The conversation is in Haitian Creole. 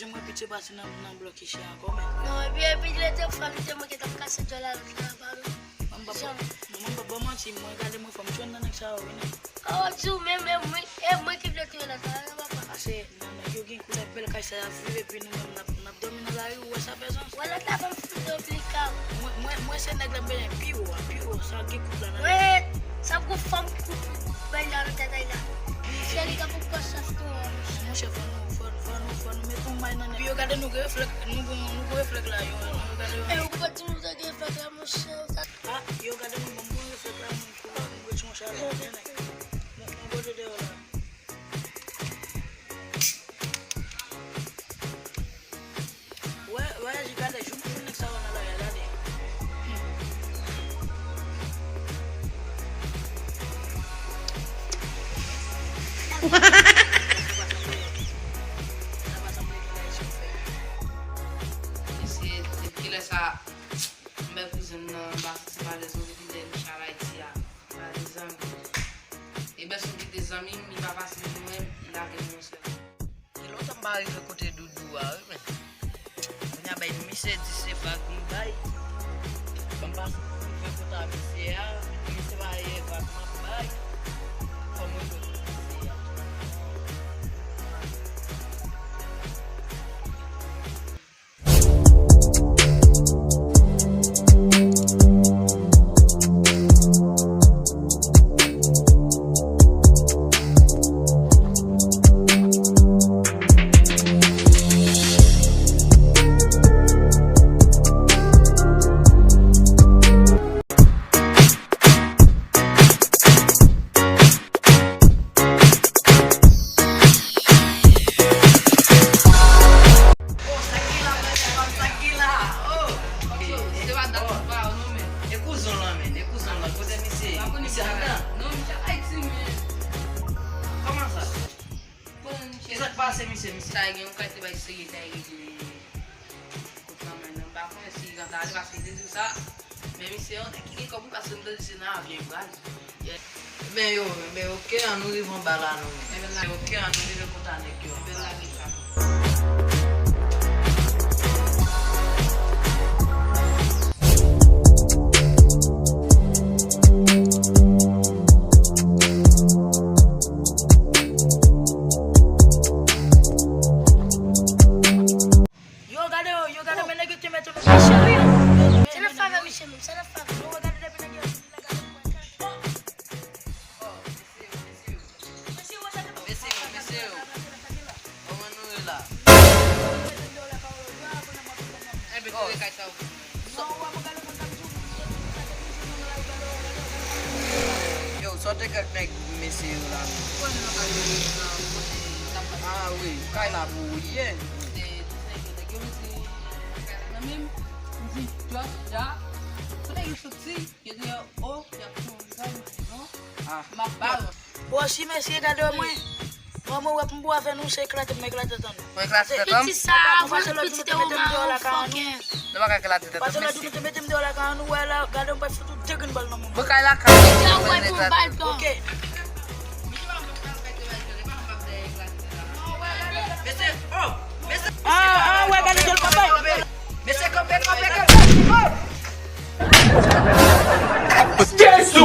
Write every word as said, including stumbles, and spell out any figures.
Mwen pitye pase nan, nan blòk ichi ankò, men. Non, epi, epi, lè te fwa, li te manke t ap kase djòl a lòt la, pa nou. Manman, papa, manman, papa, manti, mwen gade mwen fò m jwenn nan nèg sa yo, wi, non. Ka w di w menm, e mwen, e mwen ki vle touye lòt la, non, papa. Pase, non, nèg yo gen koulè bèl kay sa y ap viv, epi nou menm n ap, n ap dòmi nan lari, ou wè sa fè sans? Wè lòt la fè m fout replika. Mwen, mwen, mwen se nèg la m bezwen pi wo a, pi wo, sa gen kout la nan. Mwen, sa gwo fanm kout bay la nan tèt la. Se li k ap pran chans nou an, monchè. Monchè, fò nou, fò, fò nou, fò nou met yon may nan nèg. Epi yo gade nou gen reflèk, nou gon, nou gon reflèk la, yo, yo gade yo. E ou pa di nou te gen reflèk la, monchè, sa. Ah, yo gade nou, bon, bon reflèk la, moun kou la, moun ret yon chalè, men nèg. Bon, bon, kote deyò la. Wè, wè, gade, jouk pou nèg sa yo nan lari a, gade. Mesye, depi kilè sa, m bèl kouzin nan, m pa santi m alèz non, depi lè li chal Ayiti a, m pa de zanmi. E bèl sou ki de zanmi m, li pa fasil pou mwen, li lage m yon sèl. Gen lontan m pa rive kote Doudou a, wi, men. Kounye a bay misye di se vag m bay. Ban m pase pou m rive kote a misye a. Misye pa ye vag m ap bay. Fò m rive kote misye a. Oh, sa ki la, sa ki la. Oh. Ok, se pa dat pa non, men. E kouzon lan, men, e kouzon lan. Kote misye? Misye anndan? Non, misye Ayiti, men. Kòman sa? Bon, misye. Kisa k pase, misye, misye? Sa gen yon kalite bay serye, sa gen kot lanmè nan. M pa konnen si li rantre ale, paske li te di w sa. Men misye, yon nèg ki gen kòb, wi, paske m tande se nan avyon li pral. Ebyen yo, ebyen ok, ann nou rive anba la nou menm. Ebyen ok, ann nou rive kote a nèg yo anba la. Yo, gade yo, yo, gade, men nèg yo te mete nou nan cheri. Se nan favè misye menm, se nan favè. Yo, gade depi nèg yo vini la, gade mwen. Mesye yo, mesye yo. Kòman nou ye la? Enben, kote kay sa yo? Yo, sa w te kèk nèg mesye yo la? Ah wi, kay la pou ou ye. Ah. Bon, si mesye gade mwen, mwen, mwen wè pou m pou avè nou, se eklate m eklate tande. Mwen eklate tèt an. Pase lòt jou nou te mete m deyò lakay an nou. Nou pa ka eklate tèt an. Pase lòt jou nou te mete m deyò lakay an nou, wè la, gade m pral fout ou de grenn bal nan moun. Mwen kay lakay. Ok. Mesye, oh, mesye. Ah, ah, wè, gade jòl papay. Mesye, kanpe, kanpe, kanpe. Oh! Jezi!